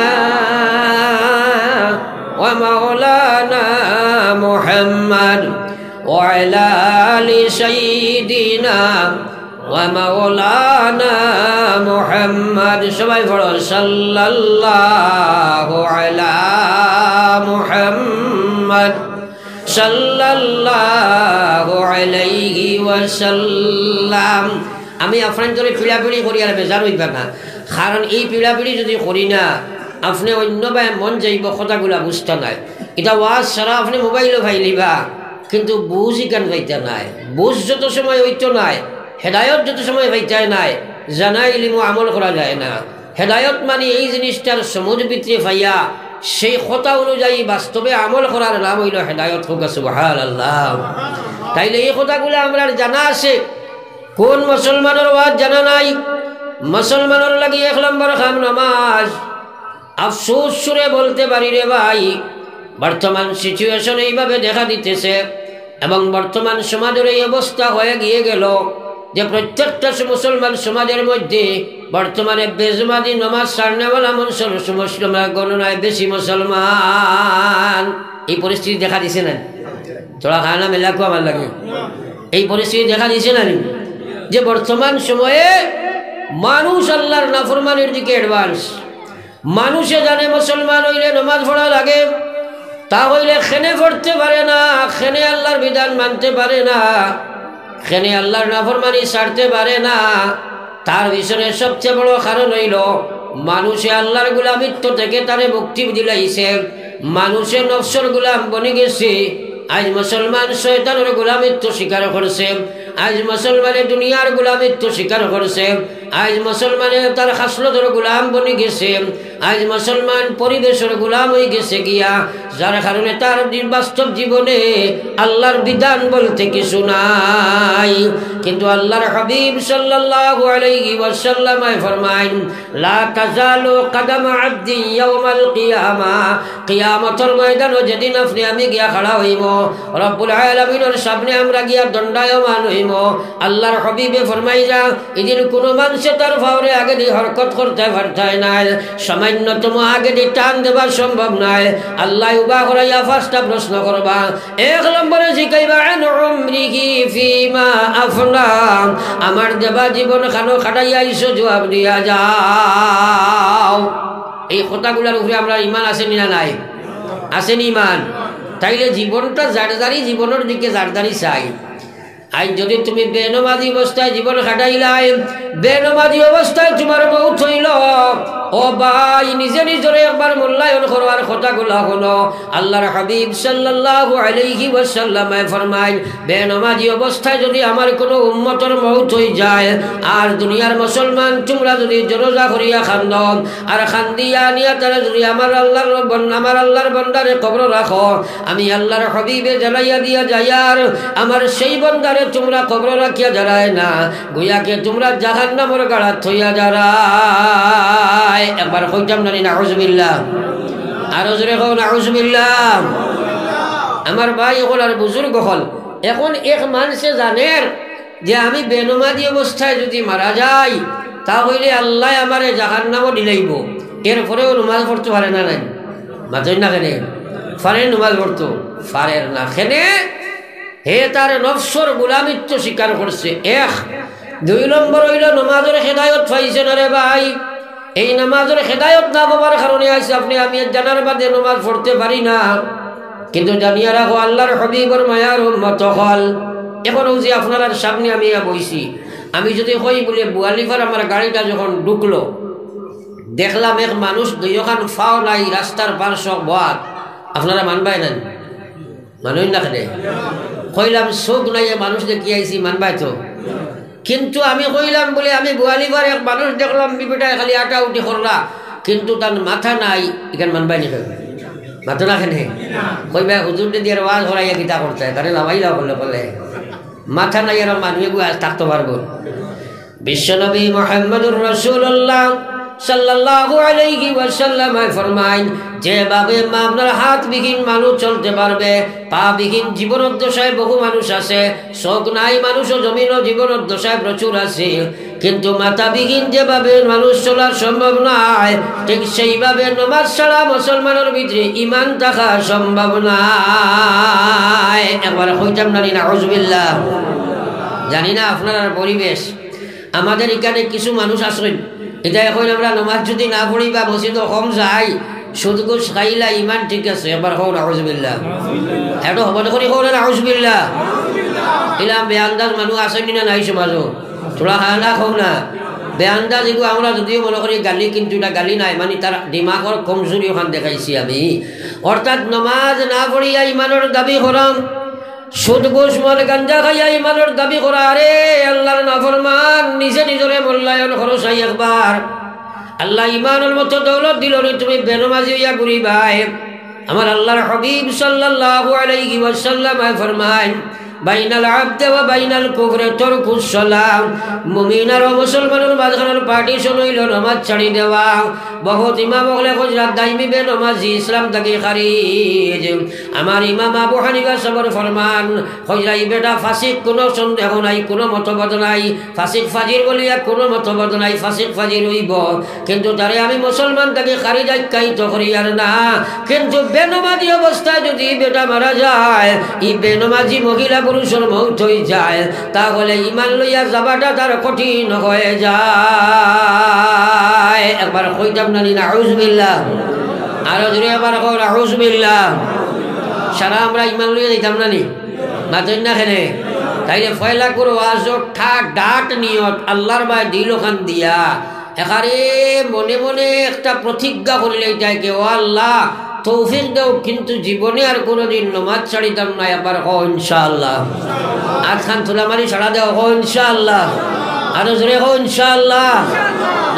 ওয়া মাওলানা মুহাম্মদ ওয়া আলা আলি সাইয়্যিদিনা ওয়া মাওলানা মুহাম্মদ। সবাই পড়ো, সাল্লাল্লাহু আলা মুহাম্মদ সাল্লাল্লাহু আলাইহি ওয়াসাল্লাম। আমি আপনাইন্তরে পিড়াপিড়ি করি আর বেজার অইবা না, কারণ এই পিড়াপিড়ি যুদি করি না, আপনে অইন্য বায় মন যাইবো, কথাগুলা বুঝতা নায়। ইটা ওয়াজ ছাড়া আপনে মোবাইলো পাইলিবা, কিন্তু বুঝ ইখান পাইতা নায়। বুঝ যত সময় অইতো নায়, হেদায়ত যত সময় পাইতায় নায়, জানা ইলিমো আমল করা যায় না। হেদায়ত মানি এই জিনিসটার সমুজ ভিতরে পাইয়া সেই কথা অনুযায়ী বাস্তবে আমল করার নাম অইলো হেদায়ত। কউক্কা সুবহানাল্লাহ। তাইলে এই কথাগুলা আমরার জানা আছে। কোন মুসলমানর ওয়াজ জানা নাই? মুসলমানর লাগি এক নম্বর কাম নামাজ। আফসোস সুরে বলতে পারি রে ভাই, বর্তমান সিচুয়েশন এইভাবে দেখা দিতেছে এবং বর্তমান সমাজর এই অবস্থা হয়ে গিয়ে গেল যে প্রত্যেকটা সু-, মুসলমান সমাজর মধ্যে বর্তমানে বেজমাদি নমাজ ছাড়নেওয়ালা মানুষর সমস্যা গণনায় বেশি মুসলমান। এই পরিস্থিতি দেখা দিছে না? থুড়া খানা মেলা কও আমার লাগি। এই পরিস্থিতি দেখা দিছে না নি? যে বর্তমান সময়ে মানুষ আল্লাহর নাফরমানির দিকে অ্যাডভান্স। মানুষে জানে মুসলমান অইলে নমাজ পড়া লাগে, তা অইলে কেনে পড়তে পারে না, কেনে আল্লাহর বিধান মানতে পারে না, কেনে আল্লাহর নাফরমানি ছাড়তে পারে না। তার পিছনে সবচেয়ে বড় কারণ অইলো মানুষে আল্লাহর গোলামিত্ব থেকে তারে মুক্তি দিলাইছে, মানুষে নফসর গোলাম বনি গেছে। আইজ মুসলমান শয়তানর গোলামিত্ব স্বীকার করছে, আইজ মুসলমানে দুনিয়ার গোলামিত্ব স্বীকার করছে, আইজ মুসলমানে তার খাসলতর গোলাম বনি গেছে, আইজ মুসলমান পরিবেশর গোলাম অই গেছে গিয়া, যার কারণে তার দি-, বাস্তব জীবনে আল্লাহর বিধান বলতে কিছু নাই। কিন্তু আল্লাহর হাবিব সাল্লাল্লাহু আলাইহি ওয়াসাল্লামে ফরমাইন, "লা তাজালু কাদামা আবদিন ইয়াউমাল কিয়ামা।" কিয়ামতর ময়দানো যেদিন আপনে আমি গিয়া খাড়া অইমু, রব্বুল আলামিনর সামনে আমরা গিয়া দণ্ডায়মান অইমু, আল্লাহর হাবিবে ফরমাইরা, ইদিন কুনু মানষে তার পাওরে আগেদি হরকত করতে পারতায় নায়, সামান্যতম আগেদি টান দেওয়া সম্ভব নায়। আল্লায় উবা করাইয়া পাঁচটা প্রশ্ন করবা। এক নম্বরে জিকাইবা, "আন উমরিহি ফিমা আফনা।" আমার দেবা জীবন খানো খাটাইয়া আইছো, জুয়াব দিয়া যাও। এই কথাগুলার উপরে আমরার ইমান আছে নি না নাই? আছে নি ইমান? তাইলে জীবনটা জারজারি জীবনর দিকে জারজারি চাই। আইজ যুদি তুমি বেনমাজি অবস্থায় জীবন কাটাইলায়, বেনমাজি অবস্থায় তুমার মউত অইলো, ও ভাই, নিজে নিজরে একবার মূল্যায়ন করো আর কথাগুলা হুনো। আল্লাহর হাবিব সাল্লাল্লাহু আলাইহি ওয়াসাল্লামে ফরমাইন, বেনমাজি অবস্থায় যুদি আমার কুনু উম্মতর মউত অইযায়, আর দুনিয়ার মুসলমান তুমরা যুদি জনাজা করিয়া কান্দো, আর কান্দিয়া আনিয়া তারে যুদি আমার আল্লাহর বন-, আমার আল্লাহর বন্দারে কবরো রাখো, আমি আল্লাহর হাবিবে জানাইয়া দিয়া যাইয়ার, আমার সেই বন্দারে তুমরা কবরো রাখিয়া যারায় না, গুয়াকে তুমরা জাহান্নামর গাড়াত থইয়া যারায়। একবার কইতাম নানি নাউজুবিল্লাহ? আরো জোরে কও নাউজুবিল্লাহ। আমার ভাই অকল আর বুজুর্গ অকল, এখন এক মানষে জানের যে আমি বেনমাজি অবস্থায় যুদি মারা যাই, তা অইলে আল্লায় আমারে জাহান্নামো দিলাইবো। এরপরেও নমাজ পড়তো পারে না নায়? মাতইন না কেনে? পারে নমাজ পড়তো? পারের না। কেনে? হে তার নফসর গোলামিত্ব স্বীকার করছে। এক। দুই নম্বর অইলো নমাজর হেদায়ত পাইছে না রে ভাই। এই নমাজর হেদায়ত না পাওয়ার কারণে আইজ আপনে আমি জানার বাদে নমাজ পড়তে পারি না। কিন্তু জানিয়া রাখো, আল্লাহর হাবিবর মায়ার উম্মত অকল, এখন অউ যে আপনারার সামনে আমি ইয়া বইছি, আমি যুদি কই বুলে, বুয়ালিফার আমার গাড়িটা যখন ঢুকলো, দেখলাম এক মানুষ দুইওখান ফাও নাই, রাস্তার পার্শ্ব বওয়াত, আপনারা মানবায় নানি? মানইন না কেনে? কইলাম, চউখ নাই, এ মানুষ দেখি আইছি, মানবায় তো? কিন্তু আমি কইলাম বুলে, আমি বুয়ালিফার এক মানুষ দেখলাম, বিবিটায় খালি আটা উটি করলা, কিন্তু তান মাথা নাই, ইখান মানবায় নি কেউ? মাতো না কেনে? কইবায়, হুজুররে দিয়া ওয়াজ করাইয়া কিতা করতায়, তারে লামাইলা বলে বলে। মাথা নাই, এরা মানুষ এগু আজ থাকতো পারবো। বিশ্বনবী মুহাম্মদুর রাসূলুল্লাহ সাল্লাল্লাহু আলাইহি ওয়াসাল্লামে ফরমাইন, যেভাবে মা আপনার হাত বিহীন মানুষ চলতে পারবে, পা বিহীন জীবনর দশায় বহু মানুষ আছে, চোখ নাই মানুষও জমিনও জীবনর দশায় প্রচুর আছে, কিন্তু মাথা বিহীন যেভাবে মানুষ চলা সম্ভব নয়, ঠিক সেইভাবে নমাজ ছাড়া মুসলমানর ভিতরে ইমান থাকা সম্ভব নয়। একবার কইতাম নানি নাউজুবিল্লাহ? জানি না আপনারার পরিবেশ, আমাদের ইখানে কিছু মানুষ আছইন, ইতা কইন আমরা নমাজ যদি না পড়ি বা মসজিদো কম যাই, সুদ ঘুষ খাইলা ইমান ঠিক আছে, একবার কও নাউজুবিল্লাহ। একটু হবল করি কও না নাউজুবিল্লাহ। ইলা বেআন্দাজ মানুষ আছইন না নাই সমাজো? থুড়া হালা কও না। বেআন্দাজ ইগু আমরা যদিও মনে করি গালি, কিন্তু ইটা গালি নায়, মানে তার দিমাগর কমজুরি অখান দেখাইছি আমি। অর্থাৎ নমাজ না পড়িয়া ইমানর দাবি করা, সুদ ঘুষ মদ গাঞ্জা খাইয়া ইমানর দাবি করা, আরে আল্লার নাফরমান, নিজে নিজরে মূল্যায়ন করো চাই একবার। আল্লায় ইমানর মতো দৌলত দিলো নি, তুমি বেনমাজি অইয়া ঘুরিবায়। আমার আল্লার হাবিব সাল্লাল্লাহু আলাইহি ওয়াসাল্লামে ফরমাইন, "বাইনাল আবদে ওয়া বাইনাল কুফরে তরকুস সালাহ।" মুমিন আর মুসলমানর মাঝখানর partition অইলো নমাজ ছাড়ি দেওয়া। বহুত ইমাম অকলে কইরা দাইমি বেনমাজি ইসলাম থাকি খারিজ। আমার ইমাম আবু হানিফা সাবর ফরমান, কইরা ই বেটা ফাসিক, কুনু সন্দেহ নাই, কুনু মতভেদ নাই, ফাসিক ফাজির বলিয়া কুনু মতভেদ নাই, ফাসিক ফাজির অইবো। কিন্তু তারে আমি মুসলমান থাকি খারিজ আখ্যায়িত করিয়ার না। কিন্তু বেনমাজি অবস্থায় যদি ই বেটা মারা যায়, ই বেনমাজি মহিলা পুরুষর মউত অইযায়, তাহলে ইমান লইয়া যাবাটা তার কঠিন অইযায়। একবার কইতাম নানি নাউজুবিল্লাহ? আরো জোরে একবার কও নাউজুবিল্লাহ। সারা আমরা ইমান লইয়া যাইতাম নানি? মাতইন না কেনে? তাইলে পয়লা করো ওয়াজো ঠা ডাট নিয়ত, আল্লার বায় দিল খান দিয়া, একারে মনে মনে একটা প্রতিজ্ঞা করিলাইতায় কে, "ও আল্লাহ, তৌফিক দেও, কিন্তু জীবনে আর কোনোদিন নমাজ ছাড়িতাম না।" একবার কও ইনশাআল্লাহ। আত খান তুলা মারি সাড়া দেও, কও ইনশাআল্লাহ। আরো জোরে কও ইনশাআল্লাহ।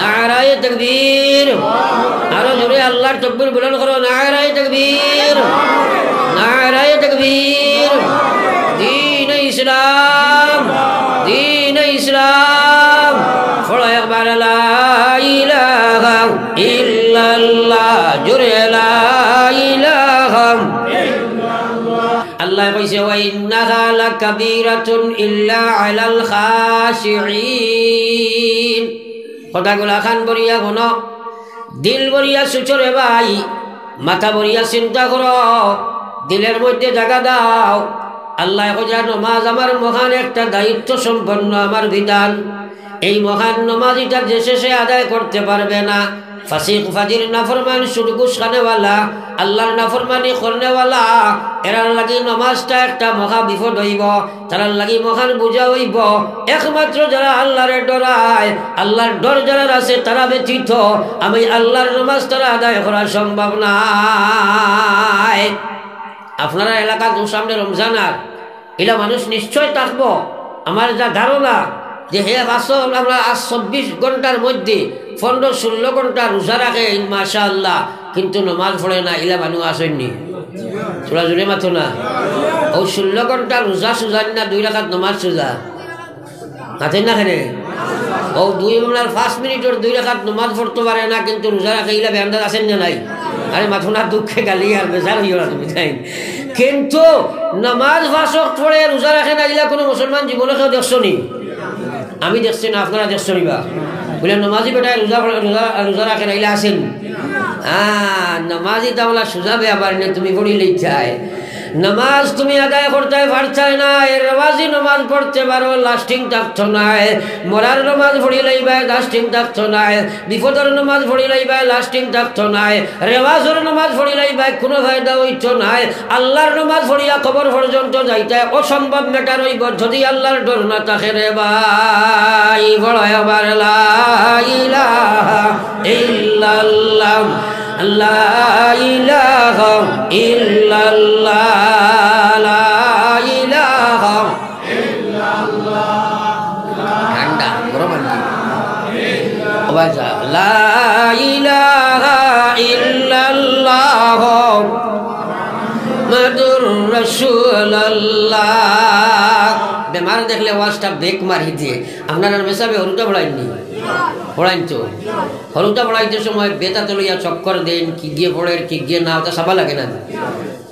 নারায়ে তাকবীর। আরো জোরে আল্লার তকবীর বুলন্দ করো, নারায়ে তাকবীর, নারায়ে তাকবীর। দ্বীনে ইসলাম, দ্বীনে ইসলাম। পড়ো একবার লা ইলাহা ইল্লাল্লাহ, জোরে লা ইলাহা। আল্লায় কইছে, "ওয়া ইন্নাহা লাকাবীরাতুন ইল্লা আলাল খাশিঈন।" কথাগুলা কান ভরিয়া হুনো, দিল ভরিয়া সুচরে ভাই, মাথা ভরিয়া চিন্তা করো, দিলর মধ্যে জাগা দাও। আল্লায় কইরা, নমাজ আমার মহান একটা দায়িত্ব সম্পন্ন আমার বিধান। এই মহান নমাজ ইটা যে শেষে আদায় করতে পারবে না, ফাসিক ফাজির নাফরমান সুদ ঘুষ খানেওয়ালা, আল্লার নাফরমানি করনেওয়ালা, এরার লাগি নমাজটা একটা মহা বিপদ অইবো। তারার লাগি মহান বুঝা অইবো, একমাত্র যারা আল্লারে ডরায়, আল্লার ডর যারার আছে, তারা ব্যতীত আমি আল্লার নমাজ তারা আদায় করা সম্ভব নায়। আপনারা এলাকাত সামনে রমজান আর ইলা মানুষ নিশ্চয় থাকবো। আমার যা ধারণা যে হে বাসো আমরা আজ চব্বিশ ঘন্টার মধ্যে পনেরো ষোলো ঘন্টা রোজা রাখে, মাশাআল্লাহ, কিন্তু নমাজ পড়ে না, ইলা মানুষ আছইন নি? থুড়া জোরে মাতো না। অউ ষোলো ঘন্টা রোজা সুজা না, দুই রাকাত নমাজ সুজা? মাতইন না কেনে? অউ দুই, আপনার পাঁচ মিনিটর দুই রাকাত নমাজ পড়তো পারে না, কিন্তু রোজা রাখে, ইলা বেআন্দাজ আছইন না নাই? আরে মাতো না, দুঃখে গালি আর বেজার অইও না তুমি, তাই? কিন্তু নমাজ পাঁচ ওয়াক্ত পড়ে, রোজা রাখে না, ইলা কুনু মুসলমান জীবনে কেউ দেখছো নি? আমি দেখছি না, আপনারা দেখছো নি বা? বুলে, "নমাজি বেটায় রোজা পড়ে, রোজা, রোজা রাখে না, ইলা আছইন?" আ, নমাজি তাওলা সুজা বেয়াপার নি, তুমি পড়িলেই চায়। নমাজ তুমি আদায় করতে পারতায় না, এর রেওয়াজি নমাজ পড়তে পারো, lasting থাকতো নায়। মরার নমাজ পড়িলেই বায় lasting থাকতো নায়। বিপদর নমাজ পড়িলাই বায় lasting থাকতো নায়, রেওয়াজর নমাজ পড়িলাই বায় কুনু ফায়দা অইতো নায়। আল্লার নমাজ পড়িয়া কবর পর্যন্ত যাইতায় অসম্ভব matter অইবো, যুদি আল্লার ডর না থাকে রে ভাই। পড়ো একবার লা ইলাহা ইল্লাল্লাহ, লা ইলাহা ইল্লাল্লাহ, লা ইলাহা ঠান্ডা, গরম আর কি। ও ভাই সাহেব, লা ইলাহা ইল্লাল্লাহ মুহাম্মাদুর রাসূলুল্লাহ। বেমার দেখলে ওয়াজটা বেক মারি দিয়ে। আপনারা মেসাবে হরুটা বড়াইনি। পড়াইন তো। হুরুতা পড়াইতে সময় বেতাত লইয়া চক্কর দেইন, কিগিয়ে পড়ের, কিগিয়ে না, ওটা চাবা লাগে না।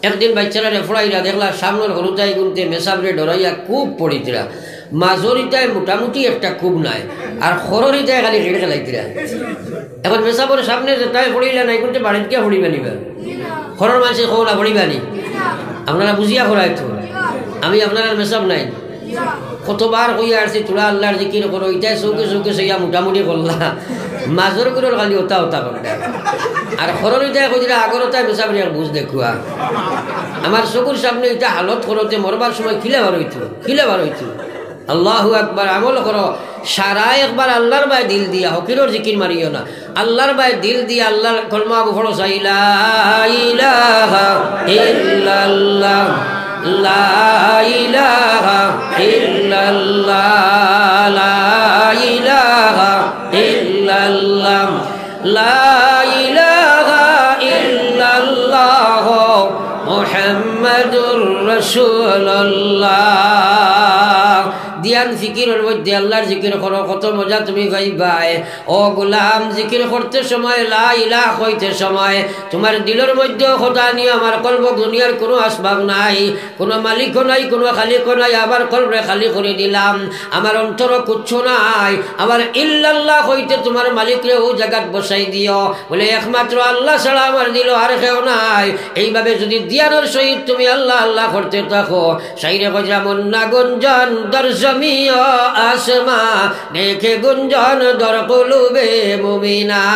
একদিন বাইচ্চারারে পড়াইরা দেখলা, সামনর হুরুতায় গুনতে মেসাবরে ডরাইয়া খুব পড়িতরা। মাজরিতায় মোটামুটি একটা খুব নাই, আর খররিতায় খালি হেড় খেলাইতরা। এখন মেসাবর সামনে যেতায় পড়িলা নাই, গুনতে বাড়িত গিয়া পড়িবা নিবা। খরর মানষে কও না পড়িবা নি। আপনারা বুঝিয়া করায় তো। আমি আপনারার মেসাব নাই। কতবার কইয়া আসছি, "তোরা আল্লাহর জিকির করো", ইতায় চউখে চউখে চাইয়া মোটামুটি করলা। মাজরগুরর খালি ওতা ওতা করলা। আর খররিতায় কইরা আগরতায় মেসাবরে এক বুঝ দেখুয়া। আমার চকুর সামনে ইতা হালত করতে মরবার সময় কিলা বার অইতো, কিলা বার অইতো। আল্লাহু আকবার, আমল করো। সারা একবার আল্লাহর বায় দিল দিয়া, হকিরর জিকির মারিও না। আল্লাহর বায় দিল দিয়া আল্লাহর কলমা আবু পড়ো চাই, লা ইলাহা ইল্লাল্লাহ, লা ইলাহা ইল্লাল্লাহ, লা ইলাহা ইল্লাল্লাহ, লা ইলাহা ইল্লাল্লাহ, মুহাম্মাদুর রাসূলুল্লাহ। দিয়ান ফিকিরর মধ্যে আল্লাহর জিকির করো, কত মজা তুমি পাইবায়। ও গোলাম, জিকির করতে সময়, লা ইলাহ কইতে সময়, তোমার দিলর মধ্যেও কথা নিও, আমার কলব দুনিয়ার কোনো আসবাব নাই, কোনো মালিকও নাই, কোনো খালিকও নাই, আমার কলবরে খালি করি দিলাম, আমার অন্তরও কুচ্ছু নাই, আমার ইল্লাল্লাহ কইতে তোমার মালিকরে ও জাগাত বসাই দিও। বলে, একমাত্র আল্লাহ ছাড়া আমার দিলো আর কেউ নাই। এইভাবে যদি দিয়ানর সহিত তুমি আল্লাহ আল্লাহ করতে থাকো, শাইরে কইরা, মুন্না গুঞ্জন দর জমিও আসমা, দেখে গুঞ্জন দর কুলুবে মুমিনা।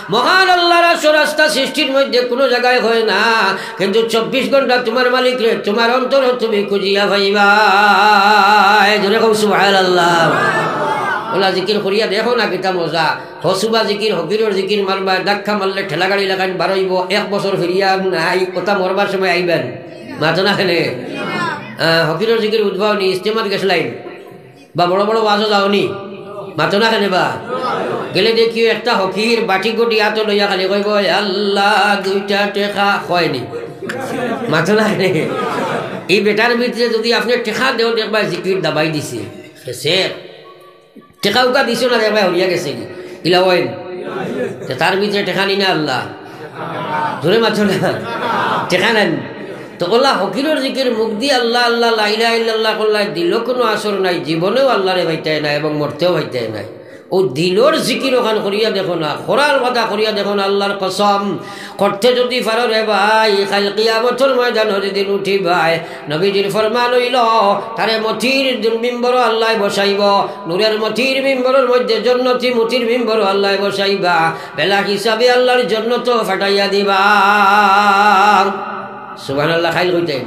মহান আল্লাহর আরশ রাস্তা সৃষ্টির মধ্যে কোনো জাগায় হয় না, কিন্তু চব্বিশ ঘন্টা তোমার মালিকরে তোমার অন্তরও তুমি খুঁজিয়া পাইবায়। জোরে কও সুবহানাল্লাহ। ওলা জিকির করিয়া দেখো না কিতা মজা। হসুবা জিকির, হকিরর জিকির মারবা, ধাক্কা মারলে ঠেলা গাড়ি লাগাইন বারইবো, এক বছর ফিরিয়া নাই, ওতা মরবার সময় আইবেন। মাতো না কেনে? আহ, হকিরর জিকির উদ্ভাবনী, ইজতেমাত গেছলাইন। বা বড় বড় ওয়াজও যাওনি, মাতো না কেনে বা? গেলে দেখিও একটা হকির বাটি গুটি আতো লইয়া খালি কইবো, "এ আল্লাহ, দুইটা টেকা", কয়নি? মাতো না কেনে? এই বেটার ভিতরে যদি আপনে টেকা দেও, দেখবা জিকির দাবাই দিছে। সে টেকা উকা দিছো না, দেখবা হরিয়া গেছে কি? ইলা ওয়াইন। তে তার ভিতরে টেকা নি না আল্লাহ? জোরে মাতো না। টেকা নেন। তো ওলা হকিরর জিকির মুখ দি আল্লাহ আল্লাহ লা ইলাহা ইল্লাল্লাহ করলে দিলো কোনো আসর নাই, জীবনেও আল্লাহরে পাইতায় না এবং মরতেও পাইতায় নাই। ও দিলর জিকির ওখান করিয়া দেখো না, খোরার কথা করিয়া দেখো না, আল্লাহর কসম। করতে যদি পারো রে ভাই, কাইল কিয়ামতর ময়দানো যেদিন উঠিবায়, নবীজির ফরমান অইলো, তারে মতির মিম্বরো আল্লায় বসাইবো, নূরের মতির মিম্বরর মধ্যে জন্নতি মতির মিম্বরো আল্লায় বসাইবা, বেলা হিসাবে আল্লাহর জন্নতো ফাটাইয়া দিবা। সুবহানাল্লাহ, কাইল কইতে।